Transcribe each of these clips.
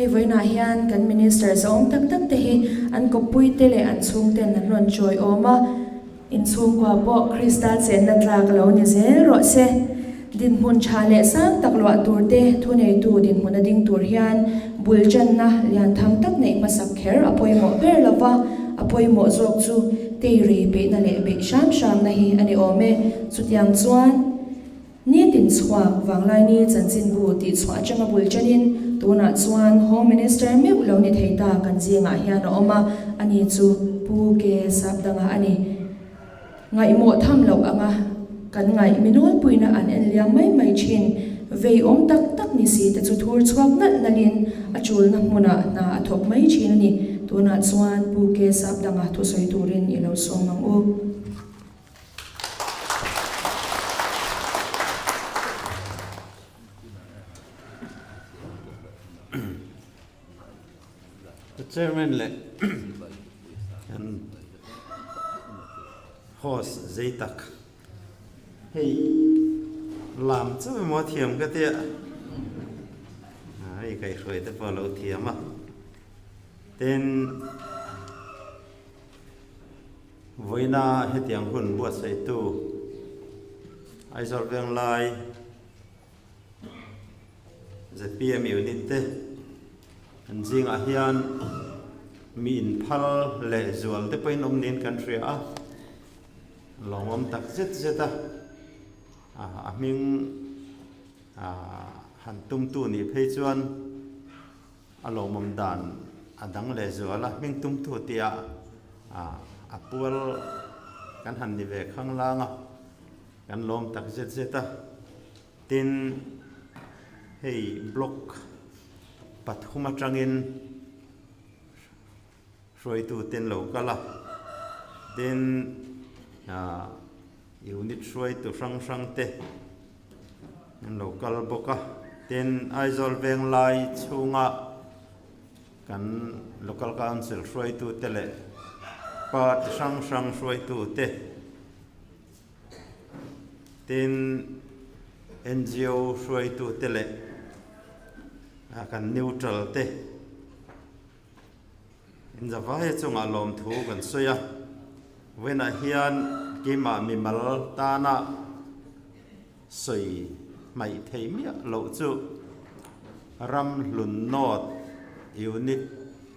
Hei vawiinah hian kan Minister zahawm tak tak te hi an kawppuite leh an chhungten an rawn chawiawm a, inchhungkua pawh Krista chenna tlak a lo ni zel rawh se. Dinhmun tha leh sang tak luah tur te thuneitu dinhmun a ding tur hian bul channa lian tham tak neih hmasak kher a pawimawh ber lo va, a pawimawh zawk chu teirei beihna leh beih hram hramna hi a ni awm e. Chutiang chuan. Nitin chhuak Vanglaini chanchinbu tih chhuah atanga bul chanin tunah chuan Home Minister meuh lo ni thei ta kan zingah hian a awm a, ani chu Pu Ke Sapdanga a ni. Ngaihmawh tham loh anga kan ngaih mi nawlpuina an en liam mai mai thin, vei awm tak tak ni si te chu thur chhuak nalh nalhin a chulna hmunah hna a thawk mai thin a ni. Tunah chuan Pu Ke Sapdanga thusawi turin i lo sawm ang u. The chairman leh kan host zei tak hei lam chu emaw thiam ka tia hei kaihhruai te pawh a lo thiam a tin Vawiina hetiang hun buatsaihtu Aizawl Venglai zpm unit te an zingah hian mi inphal leh zual te pawhin awm niin kan hria a, lawmawm tak zet zet a, a hming han tumtu nih phei chuan A lawmawm dan a dang leh zual a, hming tumtu tia a pual kan han ni ve khang lang a, kan lawm tak zet zet a. Tin, hei block pathum atangin hruaitu ten lo kal a, tin unit hruaitu hrang hrang te an lo kal bawk a, tin Aizawl Venglai chhunga kan Local Council hruaitu te leh party hrang hrang hruaitu te tin NGO hruaitu te leh kan neutral te. Inzavaia chungah lawmthu kan sawi a, vawiinah hian keimah mimal tana sawi hmaih thei miah loh chu Ramhlun North Unit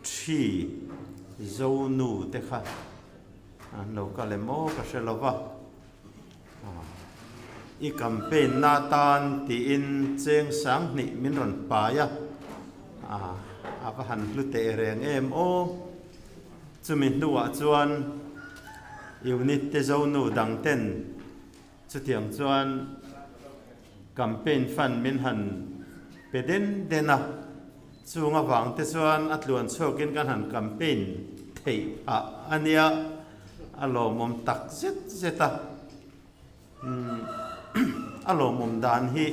Three Zonu te kha an lo kal em aw ka hre lo va, i campaign na atan tiin cheng sanghnih min rawn pai a, a va han hlu teh reng em aw. Chumi hnuah chuan unit te zonu dang ten chutiang chuan campaign fund min han pe den den a, chung avang te chuan a tluan chhuakin kan han campaign theih phah a nia. A lawmawm tak zet zet a, a lawmawm dan hi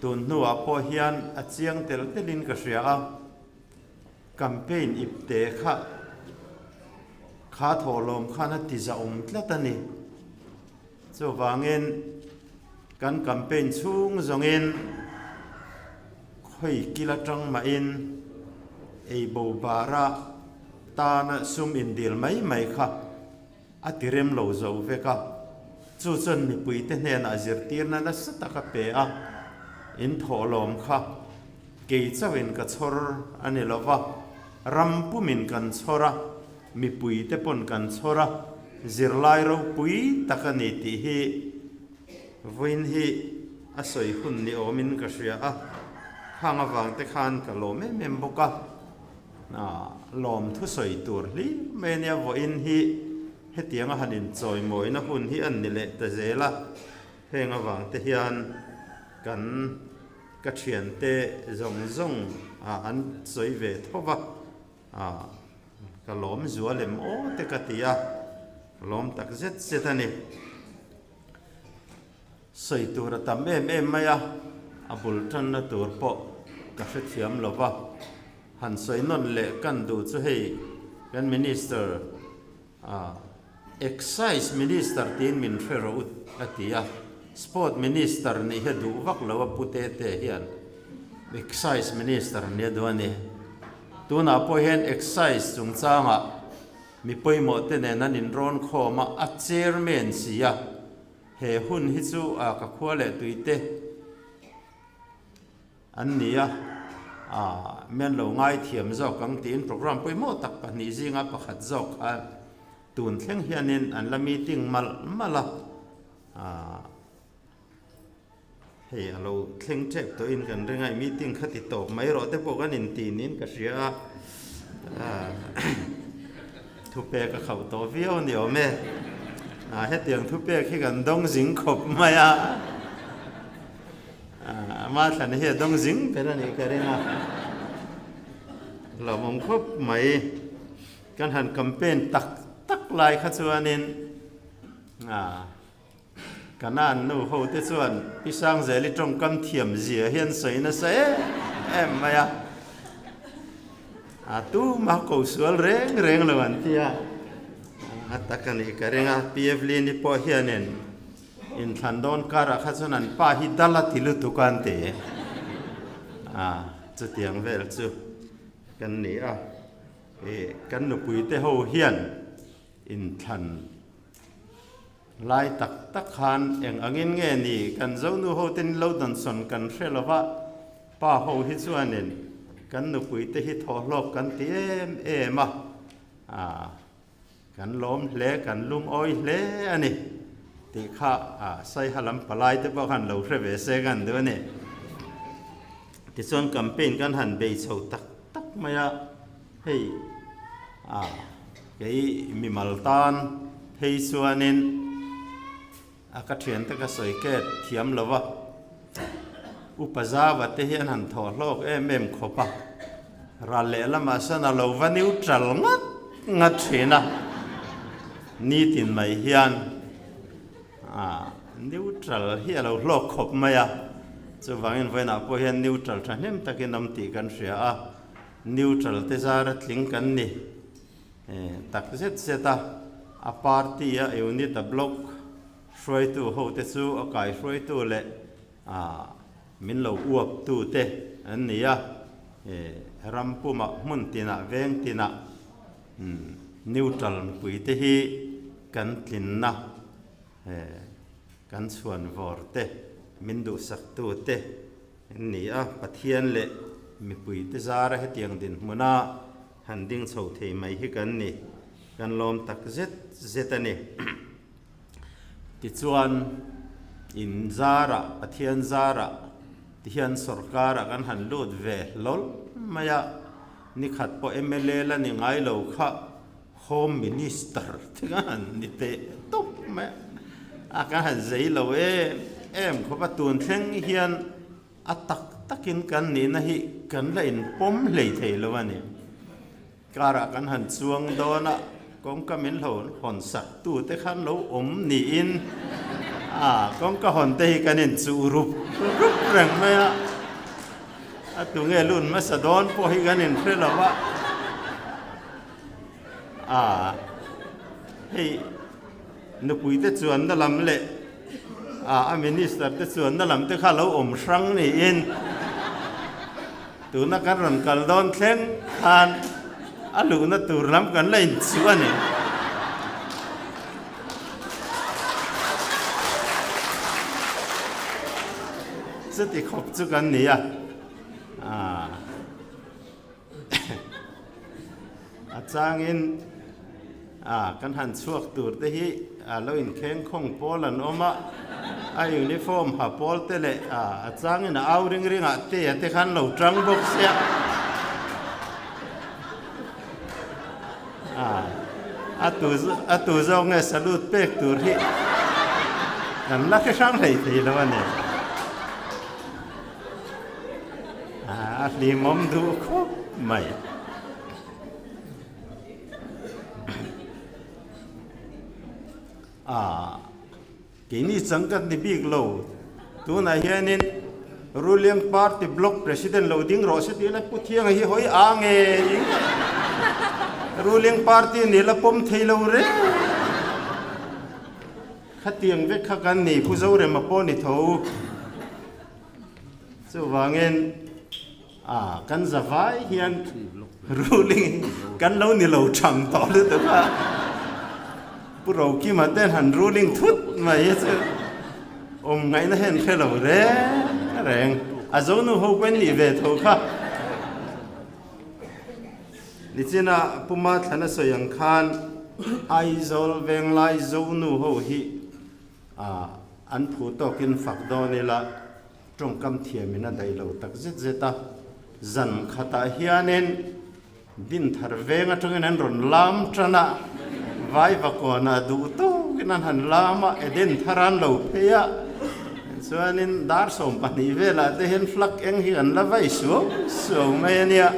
tun hnuah pawh hian a chiang tel telin ka hria a, campaign ipte kha kha thawhlawm khan a ti zahawm tlat a ni. Chuvangin kan campaign chhung zawngin khawi kil atang mahin ei bo bara tana sum indil mai mai kha a ti rem lo zo vek a, chu chuan mipuite hnenah zirtirna nasa tak a pe a, in thawhlawm kha kei chauhin ka chhawr a ni lo va, ram pumin kan chhawr a, mipuite pawn kan chhawr a, zirlai ropui tak a ni tih hi vawiin hi a sawi hun ni awmin ka hria a, khang avangte khan ka lawm em em bawk a. Lawm thusawi tur hlir mai a nia, vawiin hi hetianga han inchawimawina hun hi an ni leh ta zel a, heng avang te hian kan ka thiante zawng zawng an sawi ve tho va, ka lawm zual em aw te ka ti a, lawm tak zet zet a ni. Sawi tur a tam em em mai a, a bul tanna tur pawh ka hrethiam lo va. Han sawi nawn leh kan duh chu hei kan Minister ah Excise Minister tiin min hre rawh u a ti a, Sport Minister nih hi a duh vak lo a pu te te hian. Excise Minister nia duh a ni. Tunah pawh hian Excise chungchangah mi pawimawh te nen an inrawn khawm a, a Chairman si a, he hun hi chu a ka khua leh tui te an ni a, aah mian lo ngaithiam zawk ang tiin programme pawimawh tak pahnih zinga pakhat zawk kha tun thleng hianin an la meeting malh malh a, aah hei a lo thleng tep tawhin kan ring a, i meeting kha ti tawp mai rawh te pawh kan inti niin ka hria a, aah thupek a khauh tawh viau a ni awm e, aah hetiang thupek hi kan dawng zing khawp mai a. Ama thlan hi a dawng zing ber a nih ka ring a, hlauhawm khawp mai. Kan han campaign tak tak lai kha chuanin Kanan nu ho te chuan Pi Sangzeli tawngkam thiam zia hian sawi nasa em em mai a, a tuma ko sual reng reng lo an ti a, a tak a nih ka ring a. Pi Evelyn-i pawh hianin Inthlan dawn karah kha chuan an pa hi dal a ti lutuk a an ti a, chutiang vel chu kan ni a. Ih, kan nupui te ho hian inthlan lai tak tak khan eng angin nge ni kan zonu ho ten lo dawnsawn kan hre lo va, pa ho hi chuanin kan nupui te hi thawhhlawk kan ti em em a, ah. Kan lawm hle, kan lungawi hle a ni tih kha Saiha lam palai te pawh khan lo hre ve se kan duh a ni. Tichuan campaign kan han bei chho tak tak mai a, hei kei mimal tan phei chuanin a ka thiante ka sawi ket thiam lo va, Upa Zava te hi an han thawh hlawk em em khawp a, ral lehlamah sawn a lo va neutral ngat ngat thin a, nitin mai hian neutral hi a lo hlawk khawp mai a, chuvangin vawiinah pawh hian neutral thahnem takin awm tih kan hria a, neutral te zara tling kan ni. Tak zet zet a, a party a unit a block hruaitu ho te chu a kai hruaitu leh min lo uap tu te an ni a, ram pumah hmun tinah veng tinah neutral mipui te hi kan tlinna kan chhuan vawr te min duhsak tu te an ni a, Pathian leh mipui te zara hetiang dinhmuna Han ding chho thei mai hi kan ni, kan lawm tak zet zet a ni. Tichuan, in zarah, Pathian zarah ti hian sorkarah kan han lut ve hlawl mai a, nikhat pawh mla la ni ngai lo kha Home Minister te kan han ni teh tawp mai a, kan han zei lo em em khawp a, tun thleng hian A tak takin kan nihna hi kan la inpawm hlei thei lo a ni. Car-ah kan han chuang dawn a, kawngka min lo hawn sak tute khan lo awm niin a, kawngka hawn te hi kan inchuh rup rup reng mai a, a tunge lun hmasa dawn pawh hi kan inhre lo a, a hei nupuite chuanna lam leh A minister te chuan na lam te kha lo awm hrang niin tuna kan rawn kal dawn thleng khan a luhna tur lam kan la inchuh a ni. Chuti khawp chu kan ni a. A changin kan han chhuak tur te hi a lo inkheng khawng pawl an awm a, a uniform ha pawl te leh a changin a au ring ringah te a te khan lo tang bawk sia. A tu a tu zawk nge salute pek tur hi kan la hre hrang hlei thei lo a ni. A hlimawm duh khawp mai. A keini chang kan ni bik lo. Tunah hianin Ruling Party Block President lo ding rawh se tih la Pu Thianga hi hawi a nge ing Ruling Party ni la pawm thei lo reng. Khatiang vek kha kan ni Pu Zorema pawh ni tho. Chuvangin. A, kan zavai hian ruling kan lo ni lo thang tawh lutuk a. Pu Rokima ten han ruling thut mai hi chu awm ngaihna hian hre lo reng reng. A zonu ho pawh in nih ve tho kha. Nichina Pu Mathlana sawi ang khan Aizawl Venglai zonu ho hi an phu tawkin fak dawn ila tawngkam thiamin a daih lo tak zet zet a. Zan khatah hianin Dinthar veng atangin an rawn lam tan a, Vaivakawnah duh tawkin an han lam a, Eden thar an lo phei a, chuanin dar 12 velah te hian flag eng hi an la vai suau suau mai a nia.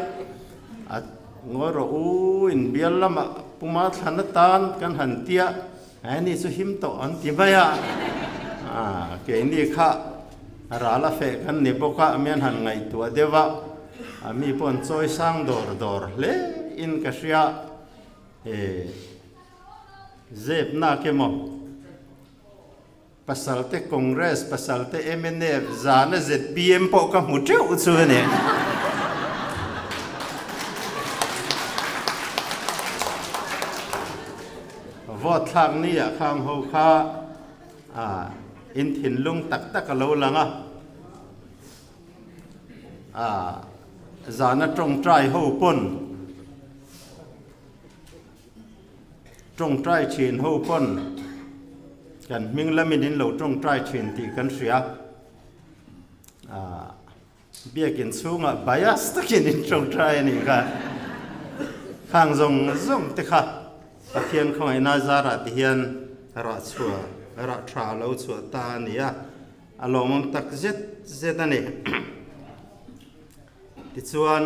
A ngawi rawh u, inbial lamah Puma thlan atan kan han tia, Ani chu him tawh an ti mai a, keini kha ral a feh kan ni bawk a, mian han ngaihtuah deuh a, a mi pawh an chawi sang dawr dawr hle in ka hria, he zep nak emaw pasalte Congress, pasalte mnf, zana zpm pawh ka hmu teuh chu a ni. Vote thlak ni ah khang ho kha in thinlung tak tak a lo lang a, zana tawngtai ho pawn tawngtai thin ho pawn kan hming lamin in lo tawngtai thin tih kan hria. Biakin chhungah bias takin in tawngtai a nih kha. Khang zawng zawng te kha Pathian khawngaihna zarah ti hian rah chhuah, rah tha a lo chhuah ta a ni a, a lawmawm tak zet zet a ni. Tichuan.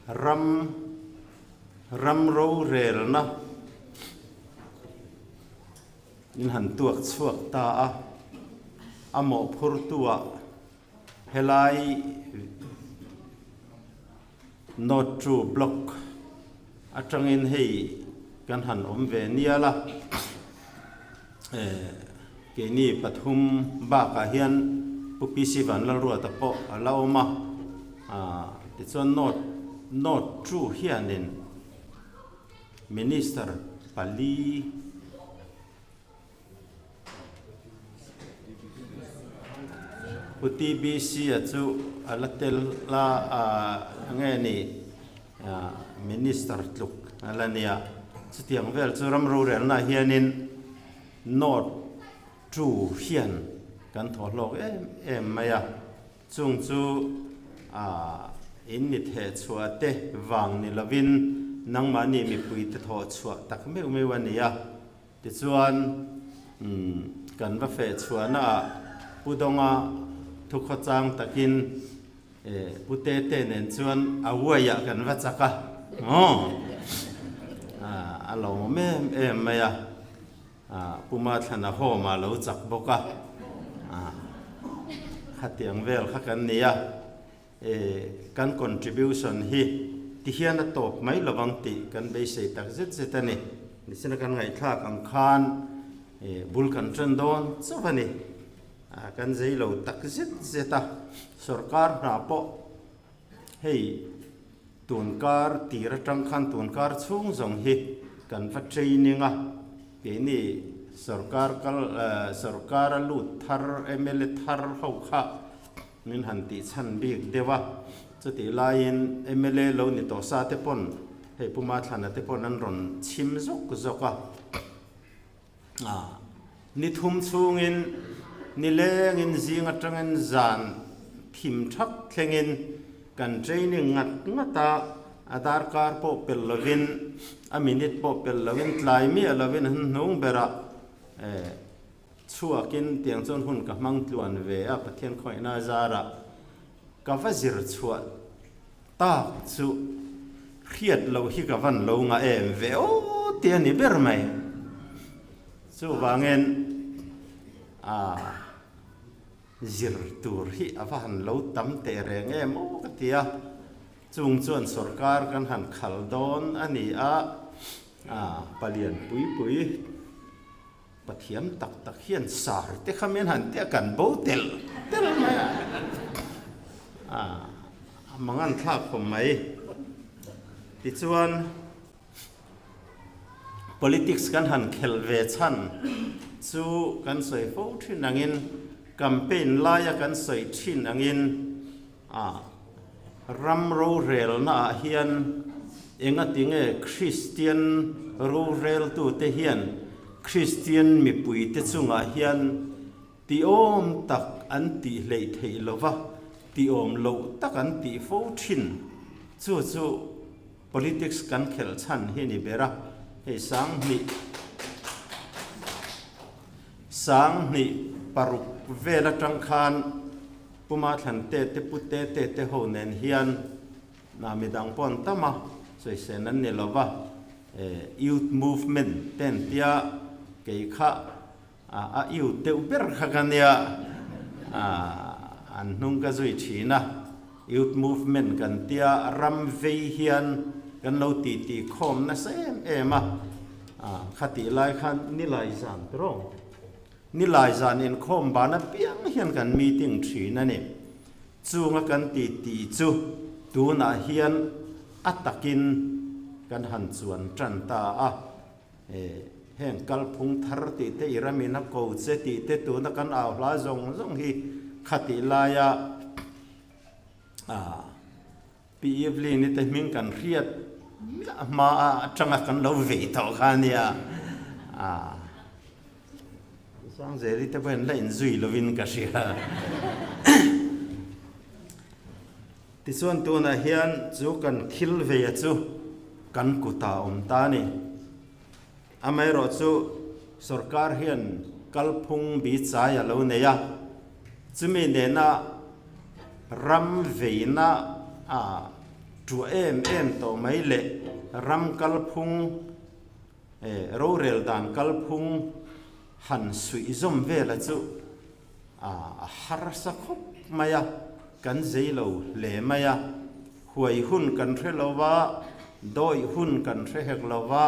Ram ram rorelna in han tuak chhuak ta a, a mawhphurtuah helai North True Block atangin hei kan han awm ve nial a, keini pathum bakah hian Pu PC Vanlalruata pawh a la awm a, tichuan North North True hianin Minister pali Pu TBC-a chu a la tel a, nge ni Minister tluk a la nia. Chutiang vel chu ram rorelnaah hianin North True hian kan thaw hlawk em em mai a. Chung chu in mi theh chhuah te vang ni lovin nangmahni mipuite thawh chhuah tak meuh meuh a ni a. Tichuan, kan va feh chhuahnaah Pu Dawnga thukhawchang takin Pu Tete nen chuan a uaiah kan va chak a, aw, a lawmawm em em mai a, Pu Mathlana home ah lo chak bawk a, khatiang vel kha kan ni a. Kan contribution hi ti hian a tawp mai lovang tih kan beisei tak zet zet a ni. Nichina kan ngaihthlak ang khan bul kan ṭan dawn chauh a ni. Kan zei lo tak zet zet a, sorkar hna pawh hei tunkar tir aṭang khan tunkar chhung zawng hi kan va training a, keini sorkar kal sorkar a lut thar mla thar ho kha Min han tih chhan bik deuh a, chutih laiin mla lo ni tawh sa te pawn hei Pu Mathlana te pawn an rawn chhim zawk zawk a, ni thum chhungin ni lengin zing atangin zan thim thak thlengin kan training ngat ngat a, a darkar pawh pel lovin a minute pawh pel lovin tlai miah lovin an hnung berah Chhuakin tiang chuan hun ka hmang tluan ve a, Pathian khawihna zarah ka va zir chhuah tak chu hriat loh hi ka van lo ngah em ve aw ti a ni ber mai. Chuvangin a zir tur hi a va han lo tam teh reng em aw ka ti a, chung chuan sorkar kan han khal dawn a ni a, palian pui pui. Pathiam tak tak hian sar te kha min han tia kan bo tel tel mai a, a mangan thlak khawp mai. Tichuan politics kan han khelh ve chhan chu kan sawi fo thin angin campaign laia kan sawi thin angin a ram rorelna ah hian engatinge Kristian roreltute hian Kristian mipuite chungah hian tiawm tak an tih hleih theih lova tiawm loh tak an tih fo thin chu chu Politics kan khelh chhan hi ni ber a, hei sanghnih 16 vel atang khan Puma Thlante te Pu Tete te ho nen hian na midang pawh an tam a, sawisên an ni lo va, Youth Movement te an tia kei kha a youth deuh ber kha ka nia, an hnung ka zui thin a. Youth Movement kan tia ram vei hian kan lo titi khawm nasa em em a, khatih lai khan Nilai zan tawrh Nilai zan inkhawm ban apiang hian kan meeting thin a ni. Chunga kan titi chu tunah hian a takin kan han chuan tan ta a, heng kalphung thar tih te i ramin a ko che tih te tuna kan au hla zawng zawng hi khatih laia Pi Evelyn-i te hming kan hriat miah hma atanga kan lo vei tawh kha a nia. Sangzeli te pawhin la inzui lovin ka hria. Tichuan tunah hian chu kan thil veia chu kan kutah a awm ta a ni. Amaherawhchu sorkar hian kalphung bi chai a lo nei a, chumi nena ram veina a tuah em em tawh mai leh ram kalphung rorel dan kalphung han suih zawm vela chu a harsa khawp mai a, kan zei lo hle mai a. Huai hun kan hre lo va, dawih hun kan hre hek lo va,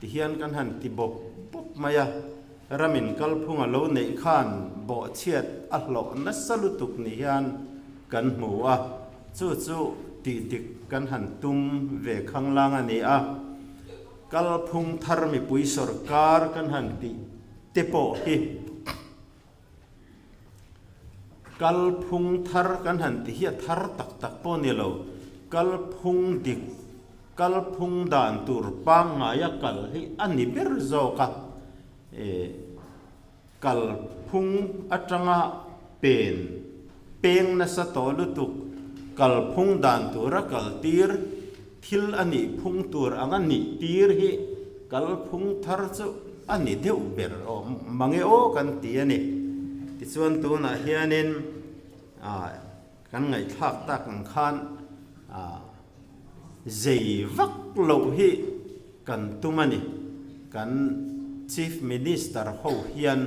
tihian kan han ti bawp bawp mai a. Ramin kalphung a lo neih khan bawhchhiat a hlawh nasa lutuk ni hian kan hmu a, chu chu tih dik kan han tum ve khanglang a ni a. Kalphung thar mipui sawrkar kan han tih te pawh hi. Kalphung thar kan han ti hi a thar tak tak pawh a ni lo. Kalphung dik, kalphung dan tur pangngaia kal hi a ni ber zawk a. Kalphung atanga pen peng nasa tawh lutuk, kalphung dan tura kal tir thil a nih phung tur anga nih tir hi kalphung thar chu a ni deuh ber awm mange aw kan ti a ni. Tichuan tunah hianin ah kan ngaihthlak tak ang khan ah zei vak loh hi kan tum a ni. Kan Chief Minister ho hian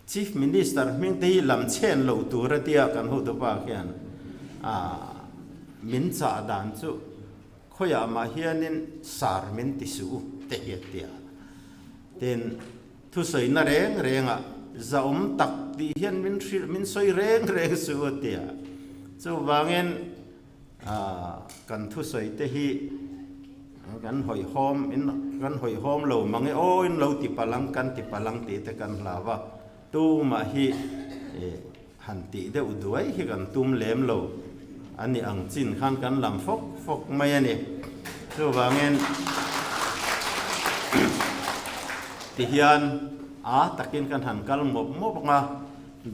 Chief Minister hming te hi lam chhen loh tur a tia kan hotupa khian ah min chah dan chu khawiah mah hianin sar min ti suh u te hi a tia. Tin, thusawina reng rengah zahawm tak tih hian min hrilh min sawi reng reng suh u a tia. Chuvangin ah kan thusawi te hi kan hawihhawm in kan hawihhawm lo mang e aw in lo ti palang kan ti palang tih te kan hlau a. Tumah hi han tih deuh duai hi kan tum lem lo a ni ang chin khan kan lam fawk fawk mai a ni. Chuvangin tihian a takin kan han kal mawp mawp ang a,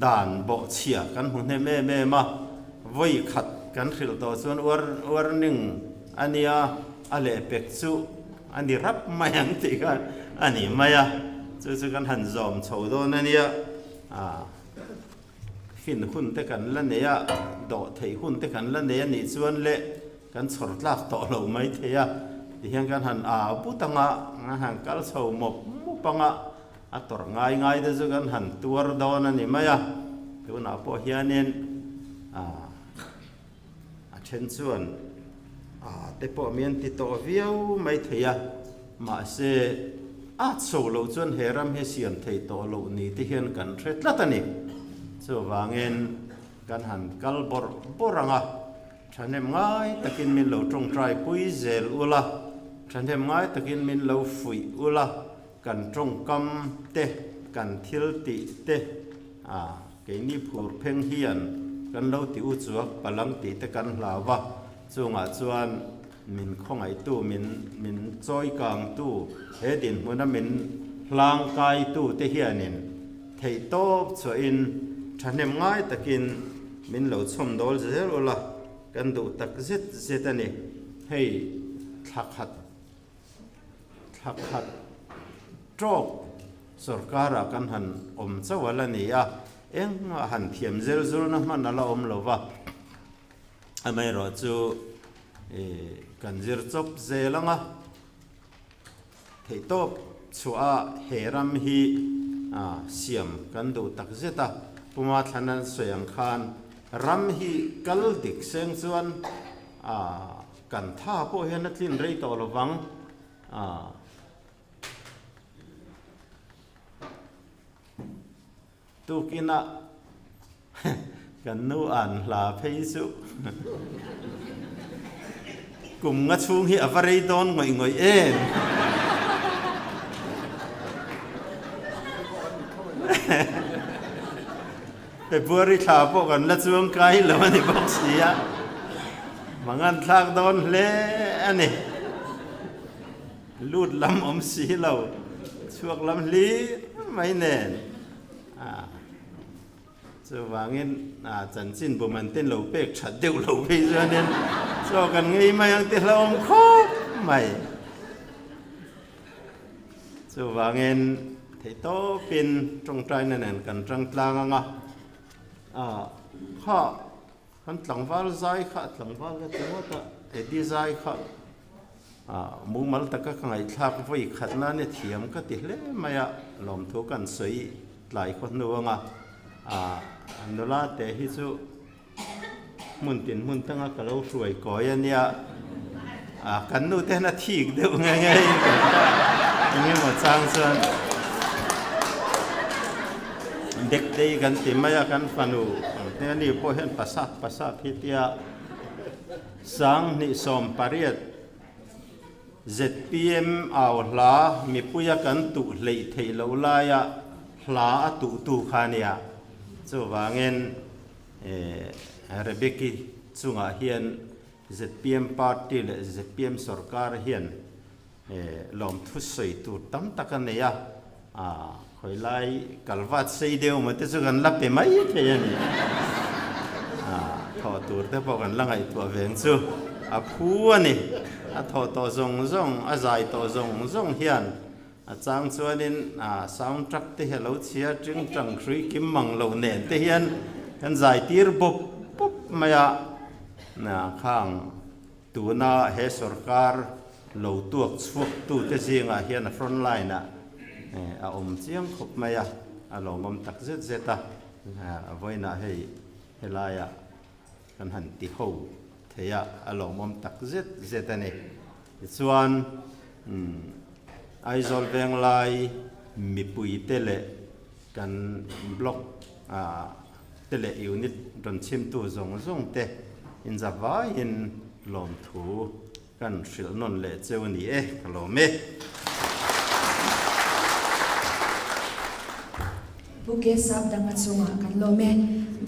dan bawhchhia kan hmu hnem em em a, vawi khat kan hrilh tawh chuan warning a nia a lehpek chu A ni rap mai ang tih kha a ni mai a, chu chu kan han zawm chho dawn a nia, ah fin hun te kan la nei a, dawh theih hun te kan la nei a nih chuan le kan chhawr tlak tawh lo mai thei a, tihian kan han au but ang a, kan han kal chho mawp mawp ang a, a tawrh ngai ngai te chu kan han tuar dawn a ni mai a, tunah pawh hianin ah. A then chuan a te pawh mi an ti tawh viau mai thei a, mahse. A chho loh chuan he ram hi siam thei tawh loh ni te hian kan hre tlat a ni. Chuvangin kan han kal bawrh bawrh ang a, thahnem ngai takin min lo tawngtai pui zel ula, thahnem ngai takin min lo fuih ula, kan tawngkam te, kan thil tih te, a keini phur pheng hian kan lo ti u chuak palang tih te kan hlau va, chungah chuan Min khawngaihtu, min min chawikangtu, he dinhmuna min hlangkaitu te hianin theihtawp chhuahin thahnem ngai takin min lo chhawmdawl zel ula kan duh tak zet zet a ni. Hei thla khat thla khat tawk sorkara kan han awm chauh a la ni a, engmah han thiam zel zulna hman a la awm lo va. Amaherawh chu kan zir chawp zel ang a, theihtawp chhuah he ram hi siam kan duh tak zet a, Puma Thlanan sawi ang khan ram hi kal dik seng chuan kan tha pawh hian a tlin rei tawh lovang. Tukinah kan nu an hla phei chu kum nga chhung hi a va rei dawn ngawih ngawih em. February thla pawh kan la chuang kai lo a ni bawk si a, mangan thlak dawn hle a ni. Lut lam awm si lo, chhuak lam hlir mai nen. Chuvangin chanchin bum an ten lo pek that deuh lo phei chuanin chaw kan ngei mai ang ti hlauhawm khawp mai. Chuvangin theihtawpin tawngtaina nen kan tang tlang ang a, kha Kan tlangval zai kha tlangval ka ti ngawt a, Eddie zai kha mumal taka ka ngaihthlak vawi khat nan i thiam ka ti hle mai a, lawmthu kan sawi tlai khaw hnu anga nula te hi chu hmun tin hmun tanga ka lo hruai kawi a nia, kan nu te hian a thik deuh nge nge in ka hria a, engemaw chang chuan Dektei kan ti mai a, kan fanu te ani pawh hian pasap pasap hi tia 2018 zpm au hla mipuia kan tuh hleih theih loh laia hla a tuhtu kha a nia. Chuvangin Rebecca-i chungah hian zpm party leh zpm sorkar hian Lawmthu sawi tur tam tak a nei a, khawilai kalvat sei deuh maw te chu kan la pe mai thei a ni. Thawh tur te pawh kan la ngaihtuah veng chu a phu a ni. A thawh tawh zawng zawng, a zai tawh zawng zawng hian a chang chuanin sound track te hi a lo chhia ting tang hrui kim mang lo nen te hian kan zai tir bawp bawp mai a, khang Tuna he sorkar lo tuak chhuaktute zingah hian a front line ah a awm chiang khawp mai a, a lawmawm tak zet zet a, vawiinah hei helaiah kan han ti ho thei a, a lawmawm tak zet zet a ni. Tichuan Aizawl Venglai mipuite leh kan block te leh unit rawn chhimtu zawng zawng te inza vaiin lawmthu kan hrilh nawn leh cheu a ni e, ka lawm e. Pu Kesap danga chungah kan lawm e.